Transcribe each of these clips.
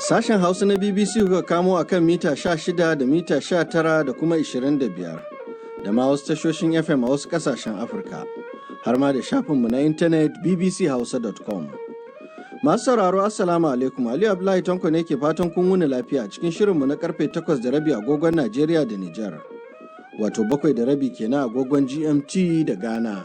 Sashen Hausa na BBC kuka kamo a kan mita 16 da mita 19 da kuma 25 da ma wasu tashoshin FM a wasu kasashen Afirka har ma da shafinmu na intanet bbchausa.com. Masu sauraro, Assalamu alaikum. Ali Abdullahi Tanko ne ke fatan kun wuni lafiya cikin shirinmu na karfe 8:30 agogon Najeriya da Nijar. Wato 7:30 kenan agogon GMT da Ghana.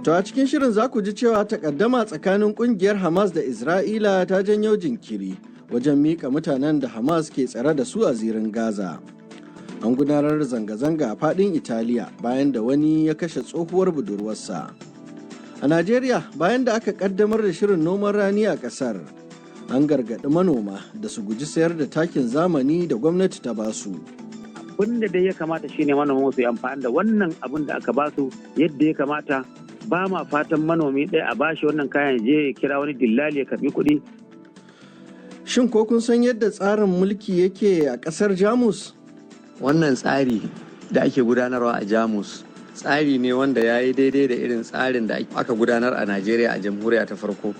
To, a cikin shirin za ku ji cewa takaddama tsakanin kungiyar Hamas da Isra'ila ta janyo jinkiri wajen mika mutanen da Hamas ke tsare da su a zirin Gaza. An gudanar da zanga-zanga a fadin Italiya bayan da wani ya kashe tsohuwar budurwarsa. A Najeriya, bayan da aka kaddamar da shirin noman rani a kasar, an gargaɗi manoma da su guji sayar da takin zamani da gwamnati ta basu. Abin da dai ya kamata shine manoma su yi amfani da wannan abin da aka basu yadda ya kamata. Ba ma fatan manomi ɗaya a bashi wannan kayan je ya kira wani dillali ya karbi kuɗi. Shin ko kun san yadda tsarin mulki yake a ƙasar Jamus? Wannan tsari da ake gudanarwa a Jamus tsari ne wanda ya yi daidai da irin tsarin da aka gudanar a Najeriya a jamhuriya ta farko.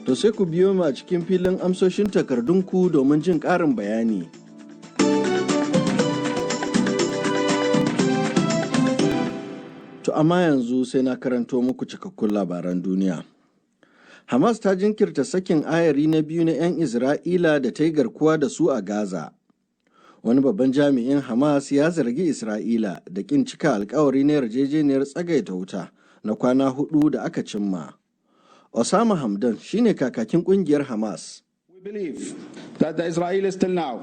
To, sai ku biyo mu a cikin filin amsoshin takardunku domin jin ƙarin bayani. To, amma yanzu sai na karanto muku cikakkun labaran duniya. Hamas ta jinkirta sakin ayari na biyu na 'yan Isra'ila da ta yi garkuwa da su a Gaza. Wani babban jami'in Hamas ya zargi Isra'ila da ƙin cika alkawari na yarjejeniyar tsagaita wuta na kwana 4 da aka cimma. Osama Hamdan shine kakakin kungiyar Hamas. We believe that the Israelis till now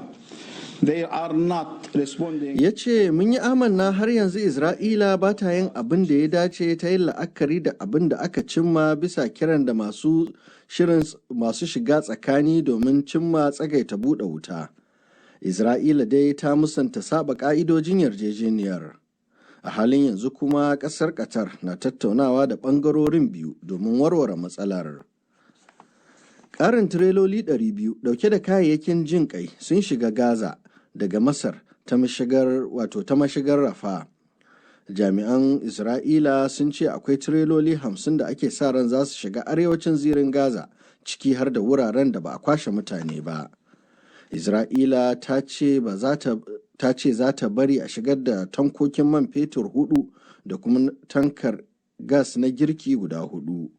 they are not responding. Ya ce, "Mun yi amanna har yanzu Isra'ila ba ta yin abin da ya dace ta yin la'akari da abin da aka cimma bisa kiran da masu shirin masu shiga tsakani domin cimma tsagaita buɗe wuta." Isra'ila dai ta musanta saba ka'idojin yarjejeniyar. A halin yanzu kuma ƙasar Qatar na tattaunawa da ɓangarorin biyu domin warware matsalar. Ƙarin tireloli 200 dauke da kayayyakin jin kai sun shiga Gaza daga Masar ta mashigar, wato ta mashigar Rafa. Jami'an Isra'ila sun ce akwai tireloli 50 da ake sa ran za su shiga arewacin zirin Gaza, ciki har da wuraren da ba a kwashe mutane ba. Isra'ila ta ce ba za ta ta ce za ta bari a shigar da tankokin man fetur hudu da kuma tankar gas na girki guda hudu.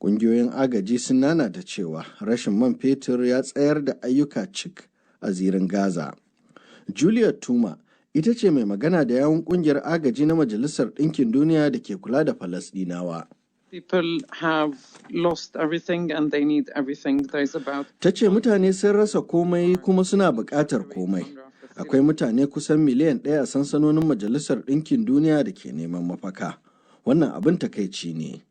Ƙungiyoyin agaji sun nanata cewa rashin man fetur ya tsayar da ayyuka cik a zirin Gaza. Juliet Tuma ita ce mai magana da yawun ƙungiyar agaji na Majalisar Ɗinkin Duniya da ke kula da Falasɗinawa. People have lost everything and they need everything. There's about Ta ce mutane sun rasa komai kuma suna buƙatar komai. Akwai mutane kusan miliyan 1 a sansanonin Majalisar Ɗinkin Duniya da ke neman mafaka. Wannan abin takaici ne.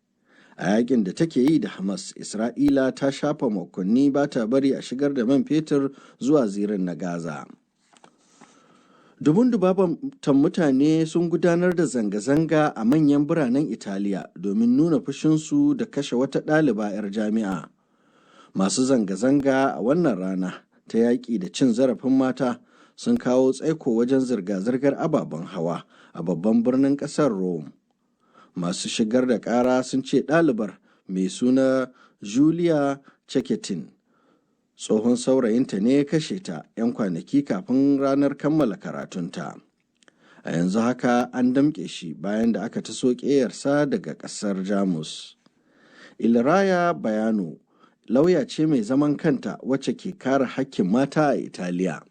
A yakin da take yi da Hamas, Isra'ila ta shafa makonni ba ta bari a shigar da man fetur zuwa zirin na Gaza. Dubun dubatan mutane sun gudanar da zanga-zanga a manyan biranen Italiya domin nuna fushinsu da kashe wata ɗaliba 'yar jami'a. Masu zanga-zanga a wannan rana ta yaƙi da cin zarafin mata sun kawo tsaiko wajen zirga-zirgar ababen hawa a babban birnin ƙasar Rome. Masu shigar da ƙara sun ce ɗalibar mai suna Giulia Cecchettin, tsohon saurayinta ne ya kashe ta 'yan kwanaki kafin ranar kammala karatunta. A yanzu haka an damƙe shi bayan da aka taso ƙeyarsa daga ƙasar Jamus. Ilaria Bayano lauya ce mai zaman kanta wacce ke kare hakkin mata a Italiya.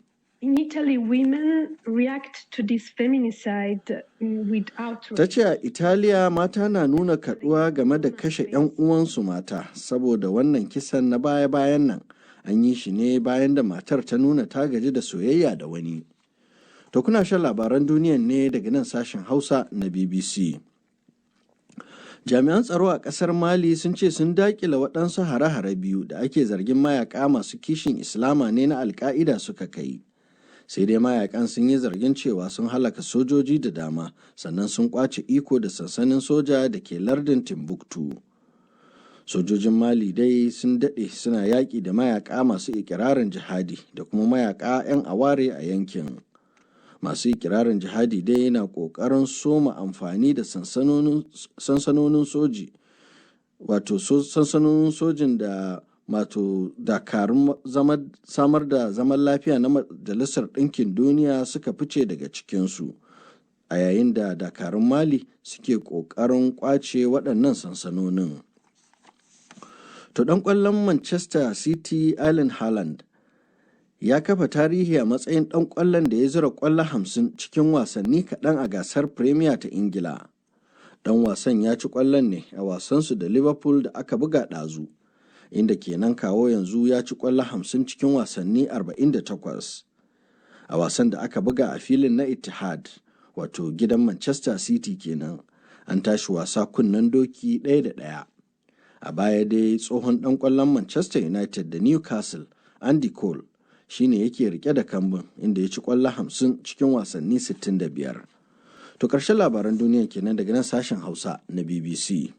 In Italy, women react to this feminicide with outrage. Ta ce a Italiya mata na nuna kaduwa game da kashe 'yan uwansu mata, saboda wannan kisan na baya-bayan nan an yi shi ne bayan da matar ta nuna ta gaji da soyayya da wani. To, kuna shan labaran duniyan ne daga nan sashen Hausa na BBC. Jami'an tsaro a kasar Mali sun ce sun dakila waɗansu hare-hare biyu da ake zargin mayaka masu kishin Islama ne na Alka'ida suka kai. Sai dai mayakan sun yi zargin cewa sun halaka sojoji da dama, sannan sun kwace iko da sansanin soja da ke lardin Timbuktu. Sojojin Mali dai sun daɗe suna yaƙi da mayaka masu ikirarin jihadi da kuma mayaka 'yan aware a yankin. Masu ikirarin jihadi dai na ƙoƙarin soma amfani da sansanonin soji. Wato sansanonin sojin da wato dakarun samar da zaman lafiya na Majalisar Ɗinkin Duniya suka fice daga cikinsu, a yayin da dakarun Mali suke ƙoƙarin ƙwace waɗannan sansanonin. To, ɗan ƙwallon Manchester City Erling Haaland ya kafa tarihi a matsayin ɗan ƙwallon da ya zura ƙwallo 50 cikin wasanni kaɗan a gasar Premier ta Ingila. Ɗan wasan ya ci ƙwallon ne a wasansu da Liverpool da aka buga ɗazu, inda kenan kawo yanzu ya ci ƙwallo 50 cikin wasanni 48. A wasan da aka buga a filin na Etihad, wato gidan Manchester City kenan, an tashi wasa kunnen doki 1 da 1. A baya dai tsohon ɗan ƙwallon Manchester United da Newcastle, Andy Cole, shine yake rike da kambun, inda ya ci ƙwallo 50 cikin wasanni 65. To, ƙarshen labaran duniya kenan daga nan sashen Hausa na BBC.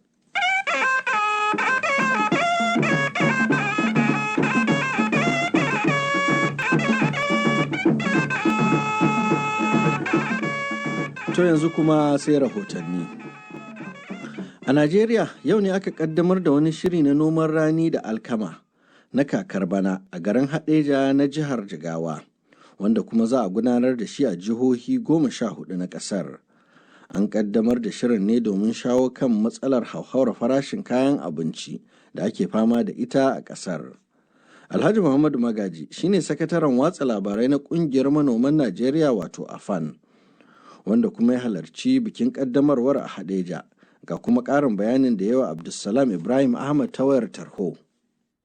To, yanzu kuma sai rahotanni. A Najeriya, yau ne aka kaddamar da wani shiri na noman rani da alkama na kakar bana a garin Hadeja na jihar Jigawa, wanda kuma za a gudanar da shi a jihohi 14 na ƙasar. An kaddamar da shirin ne domin shawo kan matsalar hauhawar farashin kayan abinci da ake fama da ita a ƙasar. Alhaji Muhammadu Magaji shine sakataren watsa labarai na ƙungiyar manoman Najeriya, wato AFAN, wanda kuma ya halarci bikin ƙaddamarwar a Hadeja. Ga kuma ƙarin bayanin da yawa Abdulsalam Ibrahim Ahmad ta wayar tarho.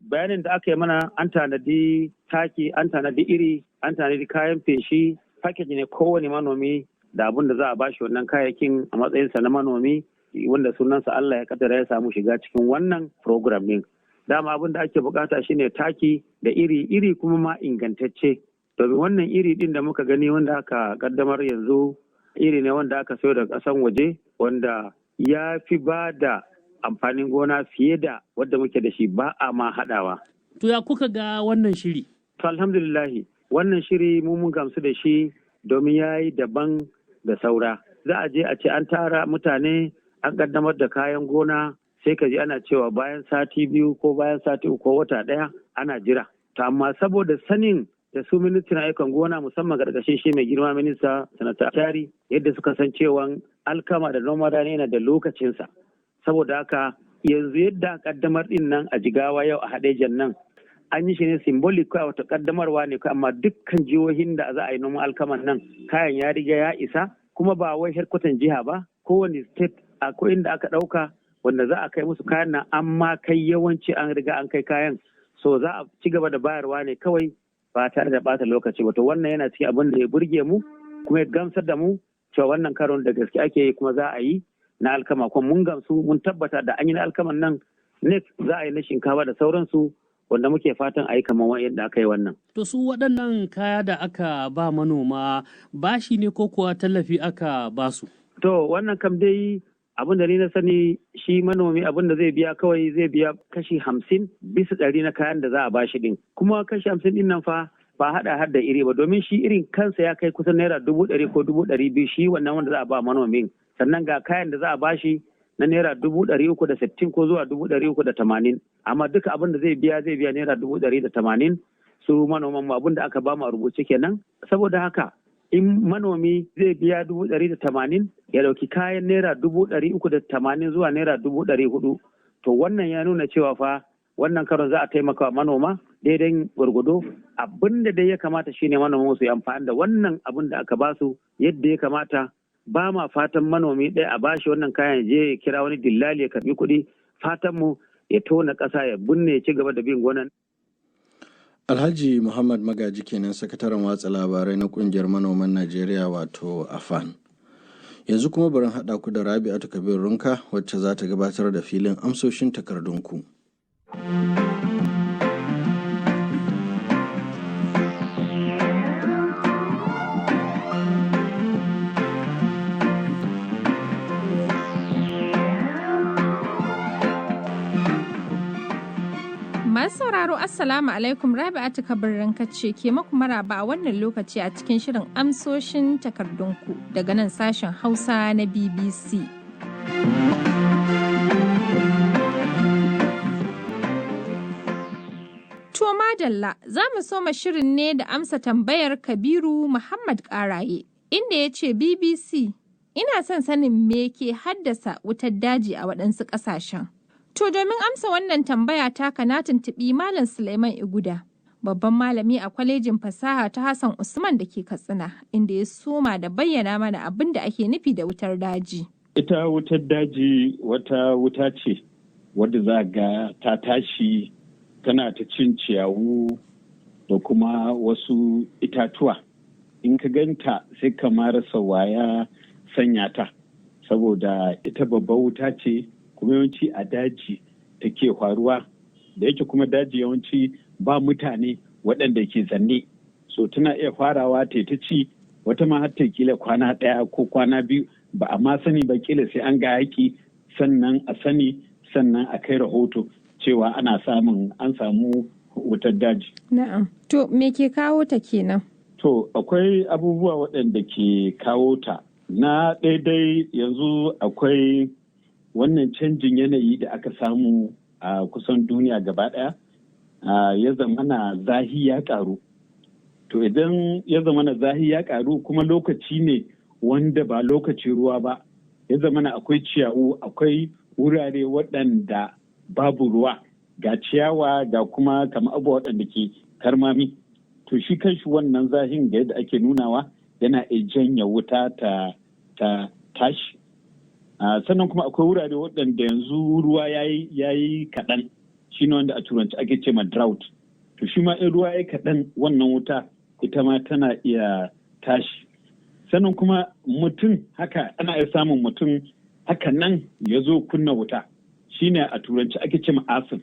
Bayanin da aka yi mana, an tanadi taki, an tanadi iri, an tanadi kayan feshi, package ne, kowane manomi da abin da za a bashi wannan kayayyakin a matsayinsa na manomi wanda sunansa Allah ya kaddara ya samu shiga cikin wannan program din. Dama abin da ake bukata shine taki da iri, iri kuma ma ingantacce. Domin wannan iri din da muka gani wanda aka kaddamar yanzu, iri ne wanda aka sayo daga kasan waje, wanda ya fi ba da amfanin gona fiye da wadda muke da shi, ba a ma haɗawa. To, ya kuka ga wannan shiri? To, alhamdulillahi, wannan shiri mu mun gamsu da shi domin ya yi daban da saura. Za a je a ce an tara mutane, an kaddamar da kayan gona, sai ka ji ana cewa bayan sati 2 ko bayan sati 3 ko wata 1 ana jira. To, amma saboda sanin da su ministan ayyukan gona, musamman karkashin shi mai girma minista Sanata Kyari, yadda suka san cewa alkama da noman rani yana da lokacinsa. Saboda haka yanzu yadda kaddamar din nan a Jigawa yau a Hadejan nan, an yi shi ne symbolic kawai, wata kaddamarwa ne kawai, amma dukkan jihohin da za a yi noman alkaman nan kayan ya riga ya isa, kuma ba wai herkwatan jiha ba, kowane state akwai inda aka ɗauka wanda za a kai musu kayan nan, amma kai yawanci an riga an kai kayan, so za a ci gaba da bayarwa ne kawai ba tare da bata lokaci ba. To, wannan yana cikin abin da ya burge mu kuma ya gamsar da mu cewa wannan karon da gaske ake yi kuma za a yi na alkama, kuma mun gamsu, mun tabbata da an yi na alkaman nan, next za a yi na shinkafa da sauransu, wanda muke fatan a yi kamar yadda aka yi wannan. To, su waɗannan kaya da aka ba manoma, bashi ne ko kuwa tallafi aka ba su? To, wannan kam dai abin da ni na sani, shi manomi abin da zai biya kawai, zai biya 50% na kayan da za a bashi din. Kuma 50% din nan fa ba haɗa har da iri ba, domin shi irin kansa ya kai kusan naira 100,000 ko 200,000, shi wannan wanda za a ba manomin. Sannan ga kayan da za a bashi na naira 360,000 ko zuwa 380,000, amma duka abin da zai biya, zai biya naira 180,000. Su manoman mu abin da aka ba mu a rubuce kenan. Saboda haka in manomi zai biya 180,000 ya dauki kayan naira 380,000 zuwa naira 400,000, to wannan ya nuna cewa fa wannan karon za a taimaka wa manoma daidai gwargwado. Abin da dai ya kamata shine manoman su yi amfani da wannan abin da aka basu yadda ya kamata. Ba ma fatan manomi ɗaya a bashi wannan kayan je ya kira wani dillali ya karbi kuɗi. Fatan mu ya tona ƙasa ya binne, ya ci gaba da bin gonan. Alhaji Muhammad Magaji kenan, sakataren watsa labarai na kungiyar manoman Najeriya, wato AFAN. Yanzu kuma bari haɗa ku da Rabi'atu Kabir Runka, wacce za ta gabatar da filin amsoshin takardunku. Masu sauraro, Assalamu alaikum. Rabi'atu Kabirin ce ke maku maraba a wannan lokaci a cikin shirin amsoshin takardunku daga nan sashen Hausa na BBC. madalla za mu soma shirin ne da amsa tambayar Kabiru Muhammad Karaye, inda ya ce BBC ina son sanin me ke haddasa wutar daji a waɗansu ƙasashen. To domin amsa wannan tambaya taka na tuntuɓi Malam Suleiman Iguda, babban malami a kwalejin fasaha ta Hassan Usman da ke Katsina, inda ya soma da bayyana mana abin da ake nufi da wutar daji. Ita wutar daji wata wuta ce wadda za ga ta tashi tana ta cin ciyawu da kuma wasu itatuwa. In ka ganta sai ka rasa waya sanya ta, saboda ita babbar wuta ce kuma yawanci a daji take faruwa, da yake kuma daji yawanci ba mutane waɗanda ke zanne. So tana iya farawa ta ta ci wata ma har ta kila kwana ɗaya ko kwana 2 ba a ma sani ba, kila sai an ga yaƙi sannan a sani, sannan a kai rahoto cewa ana samun an samu wutar daji. Na'am. To me ke kawo ta kenan? To akwai abubuwa waɗanda ke kawo ta. Na daidai yanzu akwai wannan canjin yanayi da aka samu a kusan duniya gaba ɗaya, ya zamana zahi ya ƙaru. To idan ya zamana zahi ya ƙaru kuma lokaci ne wanda ba lokacin ruwa ba, ya zamana akwai ciyawu, akwai wurare waɗanda babu ruwa, ga ciyawa ga kuma kama abubuwa waɗanda ke karmami. To shi kanshi wannan zahin ga yadda ake nunawa yana iya janya wuta ta tashi. Sannan kuma akwai wurare waɗanda yanzu ruwa ya yi kaɗan, shi ne wanda a turanci ake ce ma drought. To shi ma in ruwa ya yi kaɗan wannan wuta ita ma tana iya tashi. Sannan kuma mutum haka ana iya samun mutum haka nan ya zo kunna wuta, shi ne a turanci ake ce ma arson.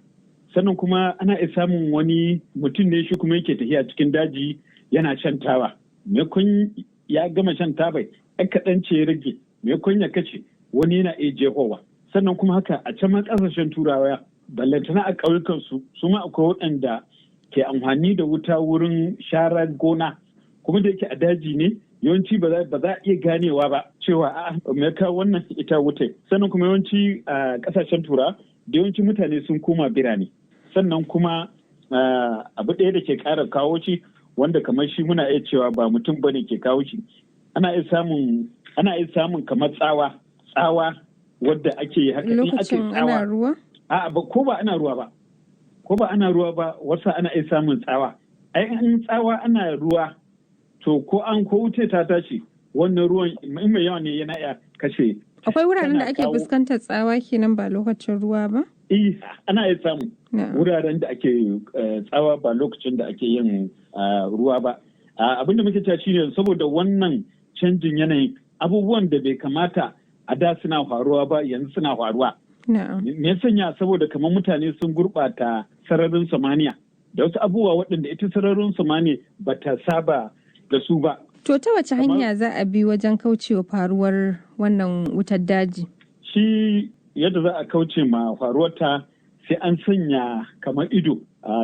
Sannan kuma ana iya samun wani mutum ne shi kuma yake tafiya cikin daji yana shan taba. Maimakon ya gama shan taba, ɗan kaɗan ce ya rage, maimakon ya kashe wani yana iya jehowa. Sannan kuma haka a can ma ƙasashen turawa ballantana a ƙauyukansu su ma akwai waɗanda ke amfani da wuta wurin sharar gona, kuma da yake a daji ne yawanci ba za a iya ganewa ba cewa a me kawo wannan ita wuta. Sannan kuma yawanci a ƙasashen turawa da yawanci mutane sun koma birane. Sannan kuma abu ɗaya da ke ƙara kawo shi wanda kamar shi muna iya cewa ba mutum bane ke kawo shi, ana iya samun kamar tsawa wadda ake yi haka in ake Lokacin ana ruwa? A'a ba ko ba ana ruwa ba. Ko ba ana ruwa ba wasu ana iya samun tsawa. Ai in tsawa ana ruwa to ko an ko wuce ta tashi wannan ruwan in mai yawa ne yana iya kashe. Akwai wuraren da ake fuskantar tsawa kenan ba lokacin ruwa ba? Eh, ana iya samu wuraren da ake tsawa ba lokacin da ake yin ruwa ba. Abin da muke cewa shine saboda wannan canjin yanayin abubuwan da bai kamata a da suna faruwa ba yanzu suna faruwa. Me ya sanya saboda kamar mutane sun gurɓata sararin samaniya da wasu abubuwa waɗanda ita sararin samaniya ba ta saba da su ba. To ta wace hanya za a bi wajen kaucewa faruwar wannan wutar daji? Shi yadda za a kauce ma faruwarta sai an sanya kamar ido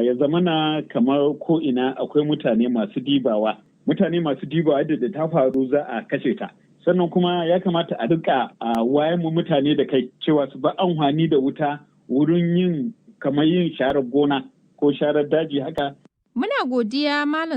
ya zamana kamar ko ina akwai mutane masu dibawa. Mutane masu dibawa da ta faru za a kashe ta. Sannan kuma ya kamata a rika wayan mu mutane da kai cewa su ba amfani da wuta wurin yin kamar yin sharar gona ko sharar daji haka. Muna godiya Malam